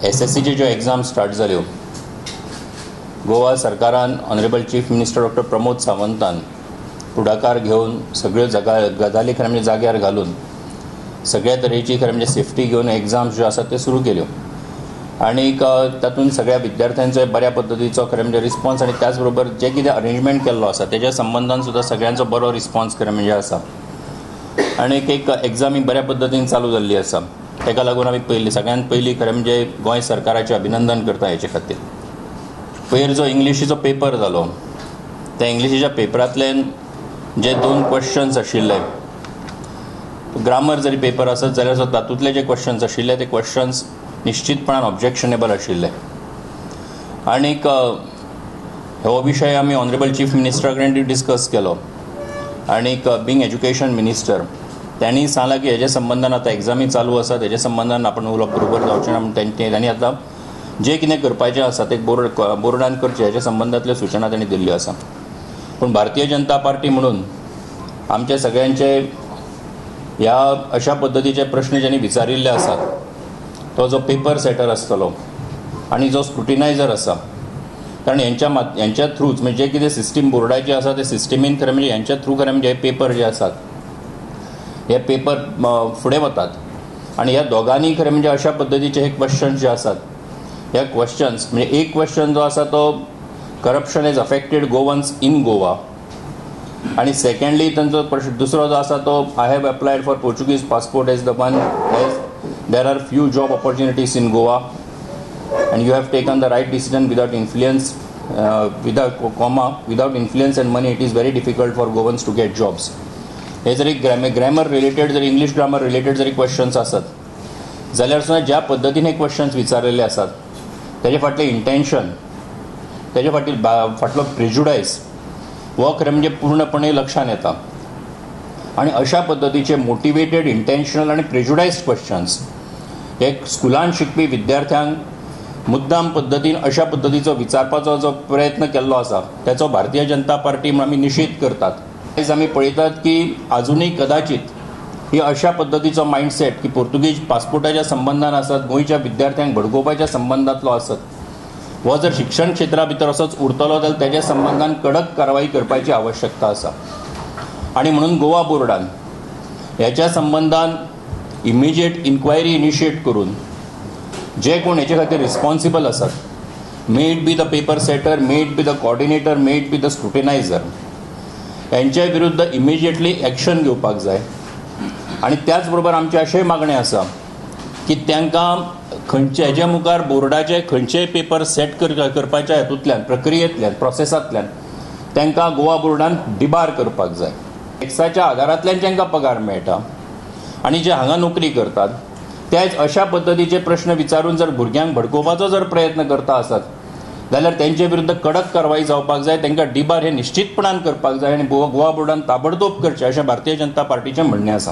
एसएससीच्यो ज्यो exam start जाल्यो, गोवा सरकारान honourable chief minister doctor Pramod सावंतान फुडाकार घेवन सगळ्यो गजाली खरें म्हणजे जाग्यार घालून सगळ्या तरेची खरें म्हणजे सेफ्टी घेवन एग्जाम्स ज्यो आसात त्यो सुरू केल्यो आनीक तातूंत सगळ्या विद्यार्थ्यांचो बऱ्या पद्दतीचो खरें म्हणजे रिस्पॉन्स आनी त्याच बरोबर जे कितें अरेंजमेंट केल्लो आसा तेज्या संबंदान सुद्दां सगळ्यांचो बरो रिस्पॉन्स खरें म्हणजे आसा आनीक एक एग्जामी बऱ्या पद्दतीन चालू जाल्ली आसा. ताका लागून आमी पयलीं सगळ्यांत पयलीं खरें म्हणजे गोंय सरकाराचें अभिनंदन करता हेचे खातीर. पयर जो इंग्लिशीचो पेपर जालो त्या इंग्लिशीच्या पेपरांतल्यान जे दोन क्वेश्चन्स आशिल्ले, ग्रामर जरी पेपर आसत जाल्यार सुद्दां तातूंतले जे क्वेश्चन्स आशिल्ले ते क्वेश्चन्स निश्चितपणान ऑब्जेक्शनेबल आशिल्ले आनीक हो विशय आमी ऑनरेबल चीफ मिनिस्टरा कडेन डिस्कस केलो आनीक बींग एज्युकेशन मिनिस्टर त्यांनी सांगलां की हेज्या संबंदान आतां एग्जामी चालू आसा, तेज्या संबंदान आपण उलोवप बरोबर जावचें ना म्हूण तांणी आतां जें कितें करपाचें आसा तें बोर्डान करचें हेज्या संबंदांतल्यो सुचना तांणी दिल्ल्यो आसा. पूण भारतीय जनता पार्टी म्हणून आमचे सगळ्यांचे ह्या अशा पद्दतीचे प्रश्न ज्यांनी विचारिल्ले आसात तो जो पेपर सेटर आसतलो आनी जो स्क्रुटिनायझर आसा, कारण हेंच्या थ्रूच म्हणजे जे कितें सिस्टीम बोर्डाची आसा ते सिस्टिमीन खरें म्हणजे हेंच्या थ्रू खरें म्हणजे हे पेपर जे आसात हे पेपर फुडें वतात आनी ह्या दोगांनी खरें म्हणजे अशा पद्दतीचे हे क्वेश्चन्स जे आसात ह्या क्वेश्चन्स म्हणजे एक क्वेश्चन जो आसा तो corruption is affected Goans in Goa आनी सेकंडली तांचो प्रश्न दुसरो जो आसा तो I have applied for Portuguese passport as the one as there are few job opportunities in Goa and you have taken the right decision without influence, without comma, without influence and money it is very difficult for Goans to get jobs. हे जरी grammar related जरी English grammar related जरी questions आसत जाल्यार सुद्दां ज्या पद्दतीन हे क्वेश्चन्स विचारलेले आसात तेजे फाटलें इंटेन्शन, तेजे फाटलो प्रेजुडायज हो खरें म्हणजे पूर्णपणे लक्षांत येता आनी अशा पद्दतीचे मोटिवेटेड, इंटेन्शनल आनी प्रेजुडायज्ड क्वेश्चन्स हे स्कुलान शिकपी विद्यार्थ्यांक मुद्दाम पद्दतीन अशा पद्दतीचो विचारपाचो जो प्रयत्न केल्लो आसा तेचो भारतीय जनता पार्टी म्हूण आमी निशेध करतात. आयज आमी पळयतात की आजुनूय कदाचित ही अशा पद्दतीचो मायंडसेट की पोर्तुगीज पासपोर्टाच्या संबंदान आसत, गोंयच्या विद्यार्थ्यांक भडकोवपाच्या संबंदांतलो आसत, हो जर शिक्षण क्षेत्रा भितर असोच उरतलो जाल्यार तेज्या संबंदान कडक कारवाई करपाची आवश्यकता आसा आनी म्हणून गोवा बोर्डान हेच्या संबंदान इमिजिएट इन्क्वायरी इनिशिएट करून जे कोण हेचे खातीर रिस्पॉन्सिबल आसात, may it be the paper setter, may it be the coordinator, may it be the scrutinizer, हेंच्या विरुद्ध इमिजिएटली एक्शन घेवपाक जाय. आनी त्याच बरोबर आमची अशेंय मागणें आसा की तांकां खंयचे हेज्या मुखार बोर्डाचे खंयचेय पेपर सेट करपाच्या हेतूंतल्यान, प्रक्रियेंतल्यान, प्रोसेसांतल्यान तांकां गोवा बोर्डान डिबार करपाक जाय. टॅक्साच्या आदारांतल्यान तांकां पगार मेळटा आनी जे हांगा नोकरी करतात त्याच अशा पद्दतीचे प्रश्न विचारून जर भुरग्यांक भडकोवपाचो जर प्रयत्न करता आसत जाल्यार तेंचे विरुद्ध कडक कारवाई जावपाक जाय, तांकां डिबार हे निश्चितपणान करपाक जाय आनी गोवा बोर्डान ताबडतोब करचें अशें भारतीय जनता पार्टीचें म्हणणें आसा.